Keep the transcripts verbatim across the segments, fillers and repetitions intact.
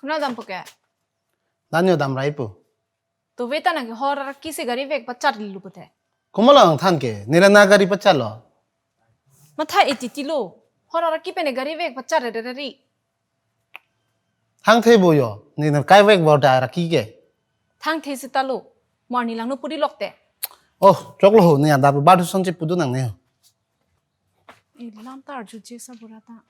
Konat dampo ke? Danyo dam raipo. To ve ta nang ke hor araki si gari vek pacharli lo pute. Komat lo nangthan ke? Neli na gari pacharlo. Matha e titi lo. Hor araki pen gari vek pachar re re ri. Thangthe bo yo. Neli na kai vek bo da araki ke. Thangthe seta lo. Mo arni langno pudi lokte. Oh, choklo ho. Neli adap ba du son chepudun nangne ho. E lam ta arju je sa bura ta.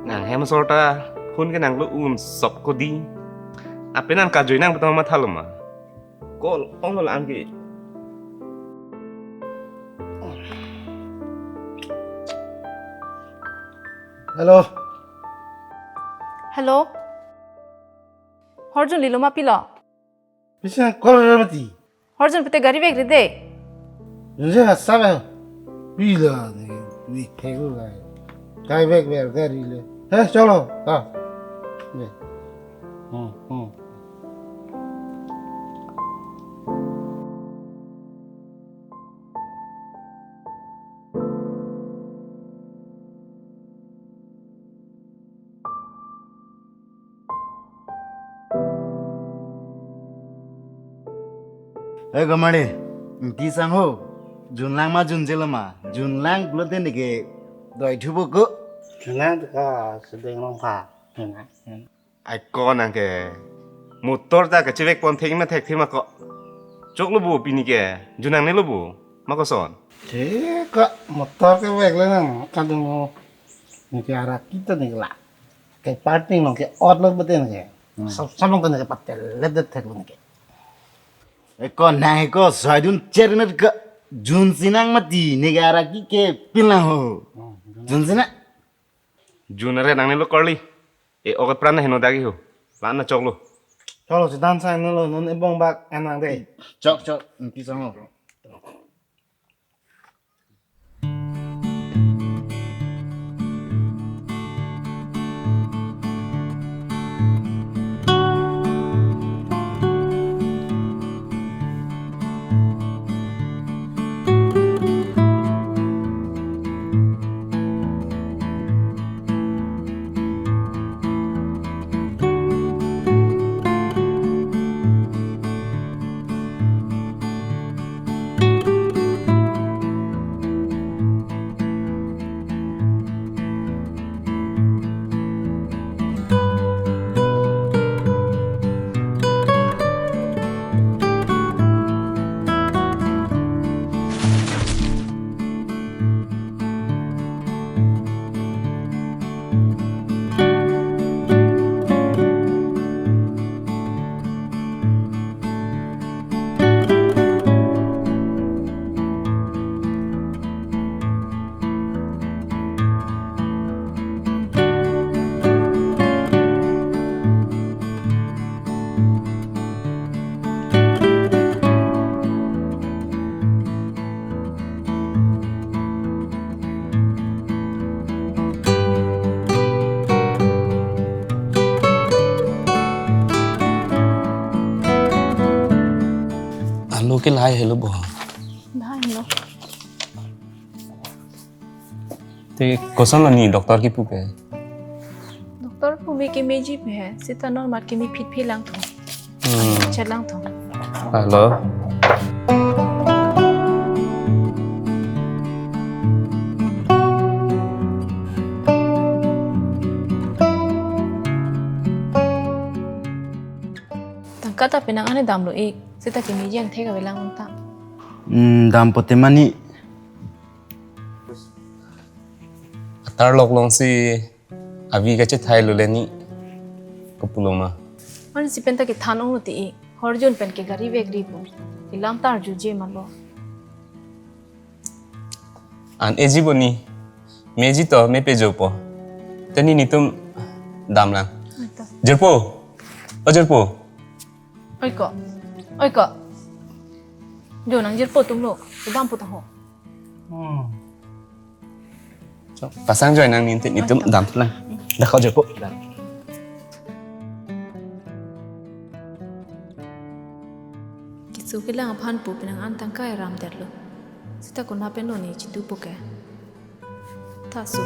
Nang hem sorta phone ke nanglo un sok kodi. Ape nang kajoi nang betul matha lo ma. Call ong lo angke. Hello. Hello. Horjun lilo ma pilo? Bisa call ra mati. Horjun pute gari vek re de. Bisa sabe. Pilo ni, ni thegu lai. Kai vek vek gari le. Eh, chalo. Ah. Ne. Hmm, hmm. Eh, Gomari, engti sang ho. Junlang ma junjelo ma. Junlang pulote neke doi thubo ko. Junlang ka sedeng long pha. Ai ko nang ke. Motor ta kachevek pon thek ma thek thema ko. Choklo bo pini ke. Junangnelo bo. Ma koson. Thek ka motor ke vek le nang kadung. Neke araki ta neke la. Ke parking nong ke ot lo beten ke. Hmm. Sab sab nong ke neke patel le det thek neke. E ko nang e ko soidun chernet ke junsi nang mati neke araki ke pil nang ho. Hmm, junsi nang. Jun re nangnelo korli. E oke pran na heno dagi ho. La na choklo. Choklo si dan sang nelo non ebong bak enang de. Chok chok engti sang ho. Alo ke lahai helo bo. Lahai helo. Te koson lo ni doctor kipu ke? Doctor pu me kemeji pu he, seta normal keme phit phi lang thong. Hmm. Chet lang thong. Hello. Tangka ta penang ane damlo ik, seta kemeji angthek ave lang ta. Hmm, dampo te mani. Atar lok long si avi kachethai lo le ni. Kopulo ma. Mane si penta kethan ong lo ti ik. Horjun pen ke gari vekri pu. Ilam ta arjuje malo. An eji boni. Meji to me pejopo. Teni netum damlang. Oi to. Jirpo. O jirpo. Oi ko. Oi ko. Jo nang jirpo atum lo. Kedam pu taho. Hmm. Pasang joi nang ninti netum damlang. Dah ko jirpo. Keso kelang aphan pu penang an tangka eram detlo. Seta konat pen lo ne chitu po ke. Ta su.